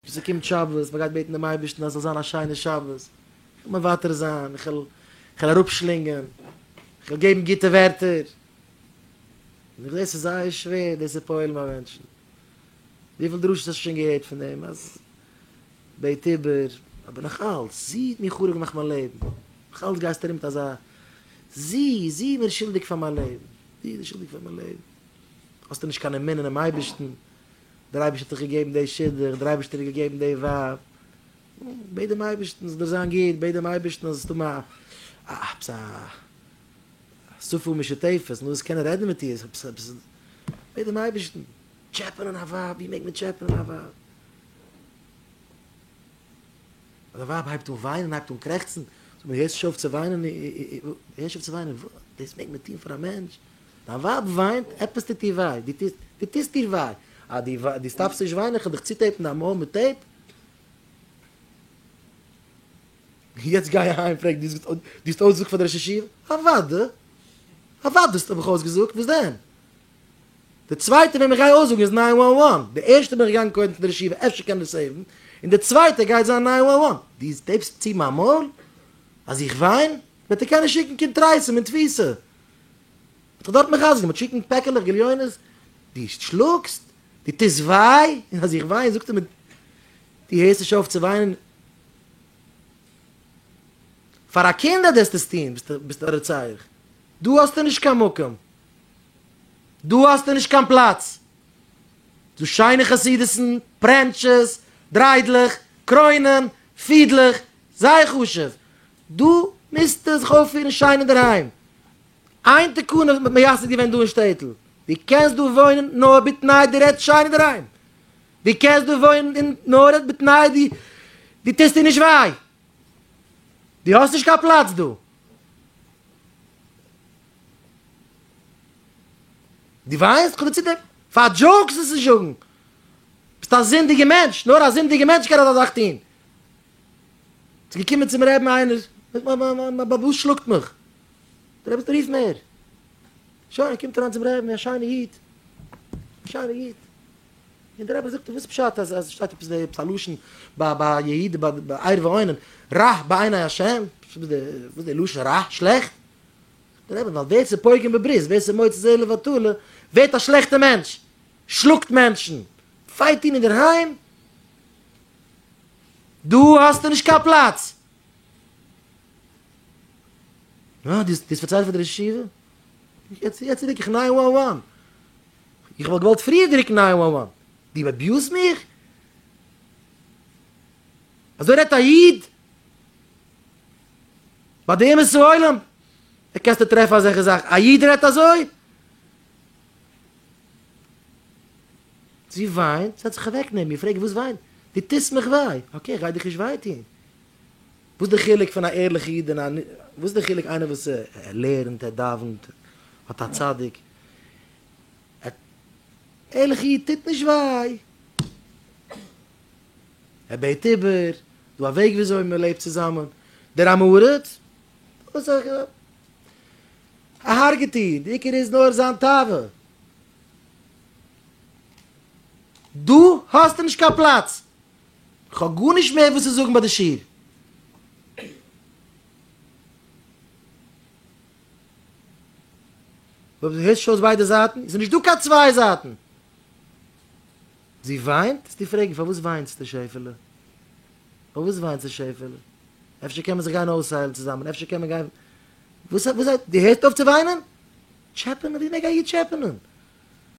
ס'קומט שבת, מ'גייט בעטן דעם אייבערשטן אז ס'זאל זיין א שיינע שבת, איך וועל מוותר זיין, איך וועל איך וועל אראפשלינגען, איך וועל געבן גוטע ווערטער. און איך זע ס'איז זייער שווער דאס צו פועל'ן ביי מענטשן. וויפיל דרשות האסטו שוין געהערט פון דעם אז בעט איבער, אבער נאך אלץ, זי האט מיר חרוב געמאכט מיין לעבן, נאך אלץ גייסטו ארום מיט אזא, זי, זי איז מיר שולדיג פאר מיין לעבן, זי איז שולדיג פאר מיין לעבן. האסטו נישט קיין אמונה אינעם אייבערשטן, דער אייבערשטער האט דיך געגעבן די שידוך, דער אייבערשטער האט געגעבן די ווייב, בעט דעם אייבערשטן זאל דיר זיין גוט, בעט דעם אייבערשטן אז זאלסט האבן א עפעס א שפה משותפת, נו זאלסט קענען רעדן מיט איר, עפעס עפעס, בעט דעם אייבערשטן, טשעפענען א ווייב, ווי מעג מען טשעפענען א ווייב? אז א ווייב הייבט אן וויינען, הייבט אן קרעכצן, זאגט מען הערסט נישט אויף צו וויינען, הערסט נישט אויף צו וויינען, דאס מעג מען טון פאר א מענטש? דיין ווייב וויינט, עפעס טוט איר וויי, דו טוסט, דו טוסט איר וויי, אז דו, דו stop סט נישט וויינען, איך וועל דיך צוטעיפן דיין מויל מיט tape. יעצט גיי אהיים פרעג, דו האסט, דו האסט אויסגעזאגט פאר די ראש ישיבה? אוואדע! אוואדע האב איך אויסגעזאגט, וואס דען? די צווייטע וועם איך גיי אויסזאגן איז 911, די ערשטע בין איך געגאנגען קודם צו די ראש ישיבה אפשר קען ער save ן, און די צווייטע גייט זיין 911, דו טעיפסט צו מיין מויל אז איך וויין? וועט ער קענען שיקן קונטרסים אין תפיסה. האט זיך דארט מחזק געווען, שיקן פעקעלעך גליונות, דו שלאגסט? דו טוסט וויי? און אז איך וויין זאגט ער מיר, דו הערסט נישט אויף צו וויינען? פאר א קינד אז דו וועסט עס טון ביסטו א רוצח, דא האסטו נישט קיין מקום, דא האסטו נישט קיין פלאץ, דא שיינע חסידות'ן, פרענטשעס, דריידלעך, קרוינען, פידלעך, זייער חשוב, דא מוזטו זיך אויפפירן שיין אינדערהיים, איין תקנה האט מען מייסד געווען דא אין שטעטל, דו קענסט דא וואוינען נאר בתנאי דו רעדסט שיין אינדערהיים, דו קענסט דא וואוינען נאר בתנאי דו דו טוסט איר נישט וויי, דו האסט נישט קיין פלאץ דא. דו וויינסט? כ'האב דיר צו פאר jokes עס נישט זאגן. ביסט א זינדיגע מענטש, נאר א זינדיגע מענטש קען אזא זאך טון. ס'איז געקומען צום רעבן איינער, מיין באבע שלאגט מיך. דער רבי זאגט רוף מער. שוין, ער קומט אריין צום רעבן, א שיינע איד, א שיינע איד. און דער רבי זאגט אים, וואס איז פשט אז עס שטייט עפעס עפעס א לשון ביי ביי יהודה ביי ביי ער ואונן, רע בעיני השם? וואס איז די לשון רע? שלעכט? זאגט דער רבי, ווייל ווער ס'איז פוגם בברית, ווער ס'איז מוציא זרע לבטלה, ווערט א שלעכטע מענטש, שלאגט מענטשן, fighting אינדערהיים, דא האסטו נישט קיין פלאץ. אה, דו האסט פארציילט פאר די ראש ישיבה? יעצט יעצט דריק איך 911. איך וואלט געוואלט פריער דריקן 911. דו abuse סט מיך? אזוי רעדט א איד? ביי די אומות העולם קענסטו טרעפן אזעלכע זאכן. א איד רעדט אזוי? זי וויינט, זעצט זיך אוועק נעבן מיר, פרעג וואס וויינט? דו טוסט מיך וויי. okay, איך גיי דיך נישט וויי טון. וואס די חילוק פון א ערליכע איד און א וואס די חילוק איינער וואס ער לערנט ער דאווענט האט א צדיק א ערליכע איד טוט נישט וויי ער בעט איבער דא א וועג וויאזוי מען לעבט צוזאמען דער עם הארץ וואס ער הרג'ט איר די עיקר איז נאר זיין תאווה דא האסטו נישט קיין פלאץ. כ'האב גארנישט מער וואס צו זאגן ביי די שיעור. אויב דו הערסט נישט אויס ביידע זייטן, איז נישט דא קיין צוויי זייטן. זי וויינט, וועסטו פרעגן פארוואס וויינסטו שעפעלע? פארוואס וויינסטו שעפעלע? אפשר קען מען זיך גיין אויסהיילן צוזאמען, אפשר קען מען גיין, וואס וואס דו הערסט אויף צו וויינען? טשעפענען? ווי מעג א איד טשעפענען?